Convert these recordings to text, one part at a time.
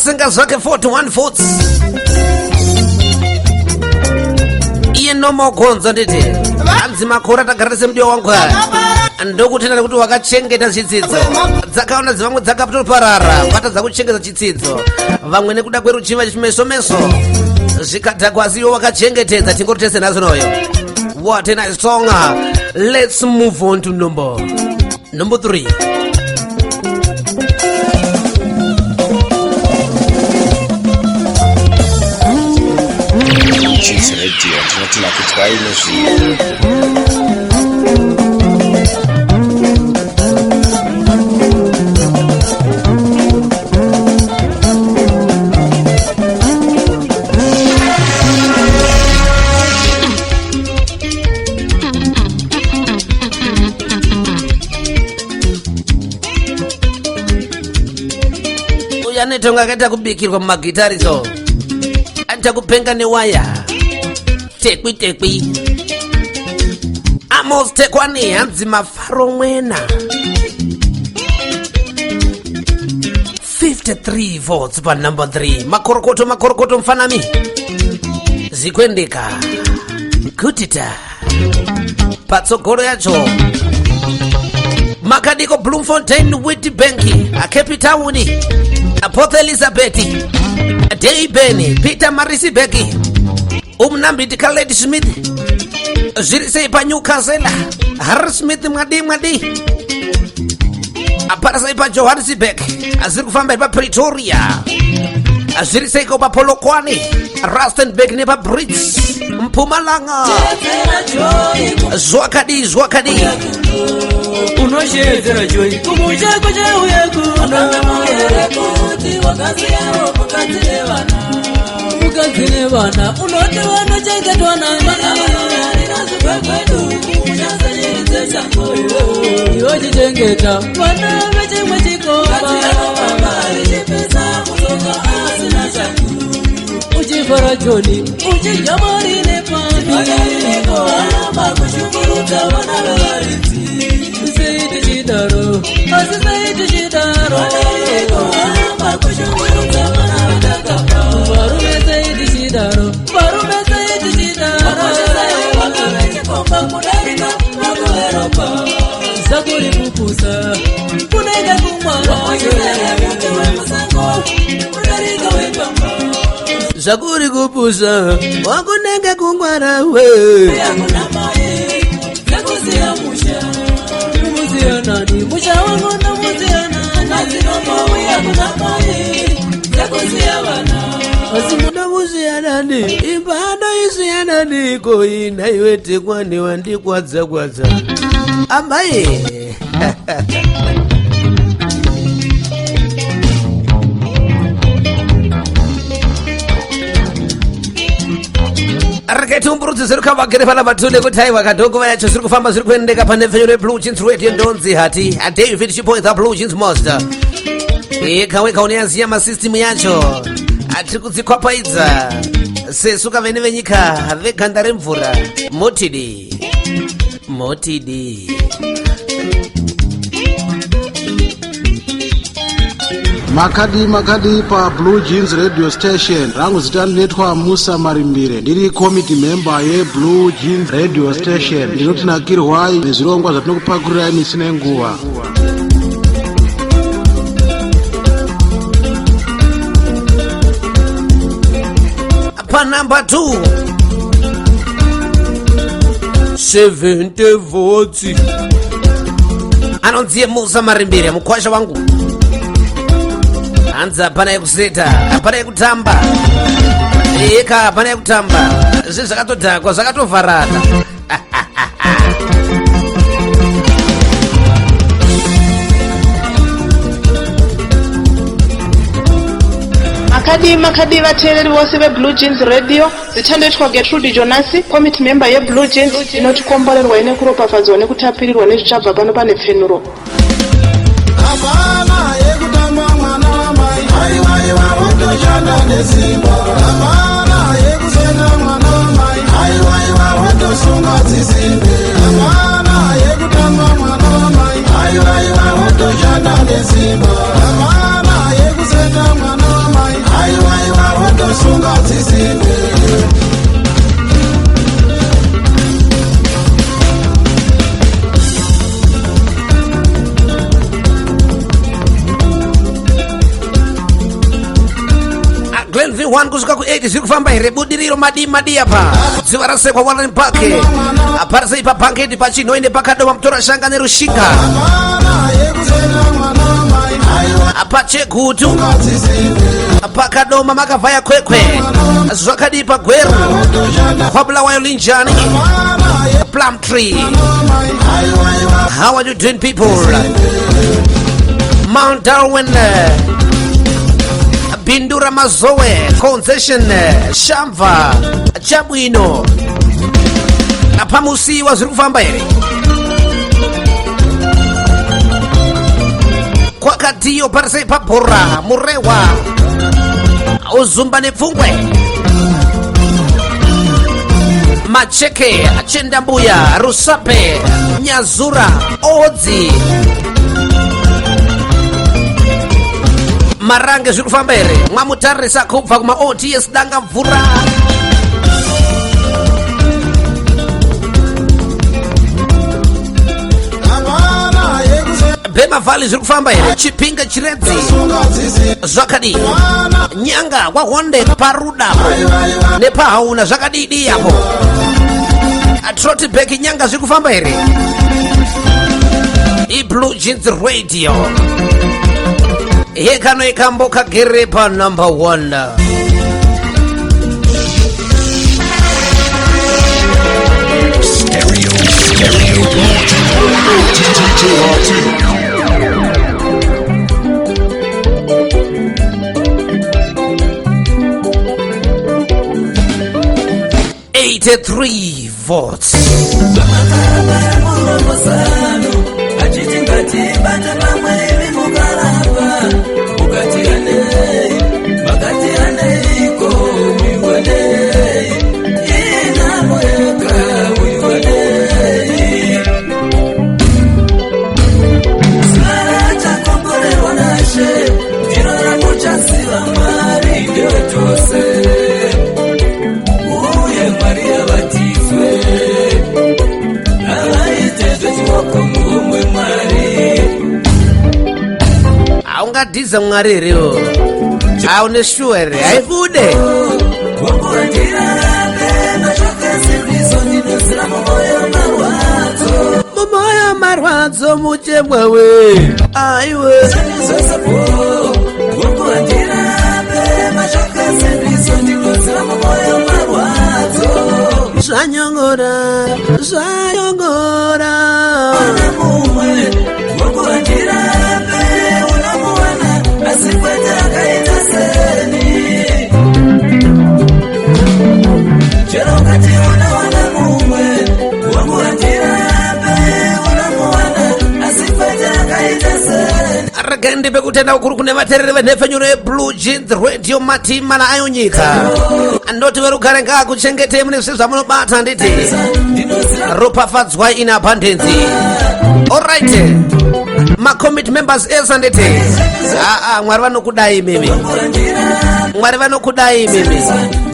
Masenga zvake 41 votes. Iye nomo gonzo nditi hanzi makore atagara tese mudiwa wangu aya ndokutenda nekuti wakachengeta chitsidzo. Dzakaona dzevamwe dzakatoparara vatadza kuchengeta chitsidzo, vamwe nekuda kweruchiva chimesomeso zvikadhakwa, asi iwe wakachengetedza. Tingori tese nhasi noyo. What a nice song. Let's move on to number 3. Jeans Radio tinoti nakutyai nezvinhu. Uyu anoita kunge akaita kubikirwa mumagitari, so anoita kupenga newaya. Tekwi tekwi, Amos Tekwani, hanzi mafaro mwena. 53 votes pa number 3. Makorokoto, makorokoto, mfanami, zikwendeka kutita patsogolo yacho. Makadiko Bloemfontein, Witbank, Cape Town, Port Elizabeth, Durban, Pietermaritzburg, Umnambiti, Ladysmith, zviri sei paNewcastle, Harrismith? Mwadi mwadi, apara sei paJohannesburg? Zviri kufamba iri paPretoria? Zviri seiko paPolokwane, Rustenburg nepaBrits, Mpumalanga? Zvakadii, zvakadii? Unoshedzera joy kumusha kuchauya kuno. Mukadzi nevana unoti vanochengetwa nani? Iwe chichengeta vana vechimwe chikomba, uchifara joni, uchidya mari nepambi. Sei tichidaro? Asi sei tichidaro? Varume, sei tichidaro? Varume, sei tichidaro? Zakuri kupusa kunenge kumwara. Zvakuri kupusa wakunenge kungwara we. Ndomuziya nani musha wangu? Ndomuziya nani? Asi munomuziya nani imba? Anoisiya nani koina? Iwe Tekwani, wandikwadza kwadza amai. Regai zviri kavagere pana vatune kuti aiwa, kadonguva yacho zviri kufamba, zviri kuendeka pane pfenyo reBlue Jeans Radio. Ndonzi hati David Chipoy, the Blue Jeans Master. Eka weka unoyaziya masystem yacho, atiri kudzikwapaidza sesu kavene venyika veganda remvura. Motidi, motidi. Makadi, makadi paBlue Jeans Radio Station? Rangu zita ndinoitwa Musa Marimbire, ndiri committee member yeBlue Jeans Radio Station. Ndinotinakirwai nezvirongwa zvatinokupakurirai misi nenguva. Panumber 2, 70 votes, anonziye Musa Marimbire, mukwasha wangu. Hanzi hapana yekuseta, hapana yekutamba eka, hapana yekutamba. Zvinhu zvakatodhakwa, zvakatovharana. Makadi, makadi vateereri vose veBlue Jeans Radio? Zita ndoitwa Gertrude Jonasi, committee member yeBlue Jeans. Inotikomborerwa nekuropafadzwa nekutapirirwa nezvichabva pano pane pfenuro. Hapana yekutamba, mwana wamai, aiwaiwa, wotoshanda nesimba. Hapana yekusena, mwana wamai, aiwaiwa, wotosunga dzisimbe. Hapana yekutamba, mwana wamai, aiwaiwa, wotoshanda nesimba. Hapana yekusena, mwana wamai. 1 kusvika ku8 zviri kufamba here? Budiriro madii madii apa? Dziva rasekwa, Warren Park, aparisei paBankhead, paChinhoyi nepaKadoma, Mutorashanga neRushinga. Hapana yekusena mwana mai, aiwa. PaChegutu. Dzisimbe. Pakadoma, makavhaya Kwekwe, zvakadii paGweru? Wotoshanda. KwaBulawayo linjani? Hapana Plumtree. yemai, aiwa iwa. How are you doing, people? Mount Darwin, Bindura, Mazowe, Concession, Shamva, Chabwino, paMusiwa zviri kufamba here? Kwakatiyo parisei paBhora, Murewa, Uzumba nePfungwe, Macheke, Chendambuya, Rusape, Nyazura, Odzi, Marange zviri kufamba here? Mwamutarisa kubva kuma OTS, Danga Mvura. Hapana yekusena. Bemavhali zviri kufamba here? Chipinga, Chiredzi. Sunga dzisimbe. Zvakadii? Hapana. Nyanga, kwaHonde, Parudapo Aiwa iwa. nepaHauna zvakadidi apo? Trotibek, Nyanga zviri kufamba here? IBlue Jeans Radio hekano ikambo kagere pa number 1. Stereo, stereo, TTTRT. 83 volts. Murongosano achiti ngatibate pamwe imi mukaramba mukatianei makatianeiko uiwanei inamo yega uiwanei Sara chakomborerwa nashe ndiro ramuchaziva Mwari ndewe tose uye Mwari yabatizwe havaite zvechioko muhomwe Mwari. Haungadhiza Mwari herewo? Haune shuwa here? Haibude. Wanguwandirambe mashoko ndinozira mumwoyo marwadzo. Mumwoyo marwadzo, muchemwa we, aiwe. Zvosepo wanguwandirambe mashoko ndinozira mumwoyo marwadzo. Zvanyongora, zvanyongora. Mumwe wanguwandirambe unomuwana asi kwete akaita seni. Chero ukati unowana mumwe wanguwandirambe unomuwana asi kwete akaita seni. Regai ndipe kutenda kukuru kune vateereri venhepfenyuro yeBlue Jeans Radio matima naayo nyika. Ndoti verugare ngaakuchengetei mune zvese zvamunobata, handiti? Ropafadzwa in abundance. Alright, macommittee members ese, handiti? Aa, Mwari vanokudai imimi, Mwari vanokudai imimi.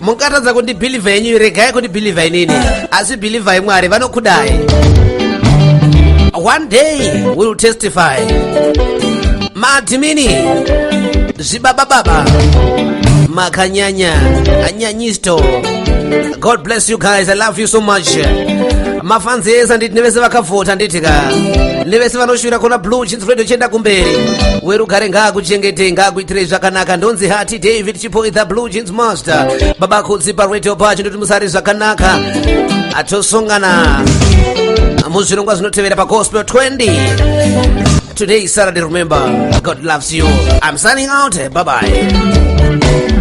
Mungatadza kundibhilivha yenyu, regai kundibhilivha inini, asi bhilivhai Mwari vanokudai. One day we will testify. Maadmin, zvibaba baba, makanyanya anyanyisto. God bless you guys, I love you so much. Mafans ese, handiti, nevese vakavhota, handiti ka, nevese vanoshuvira kuna Blue Jeans Radio chienda kumberi, werugare ngaakuchengetei, ngaakuitirei zvakanaka. Ndonzi Hati David Chipo, the Blue Jeans Master, baba kudzi paradio pacho. Ndoti musari zvakanaka, atosongana muzvirongwa zvinotevera paGospel 20. Today is Saturday. Remember, God loves you. I'm signing out. Bye bye.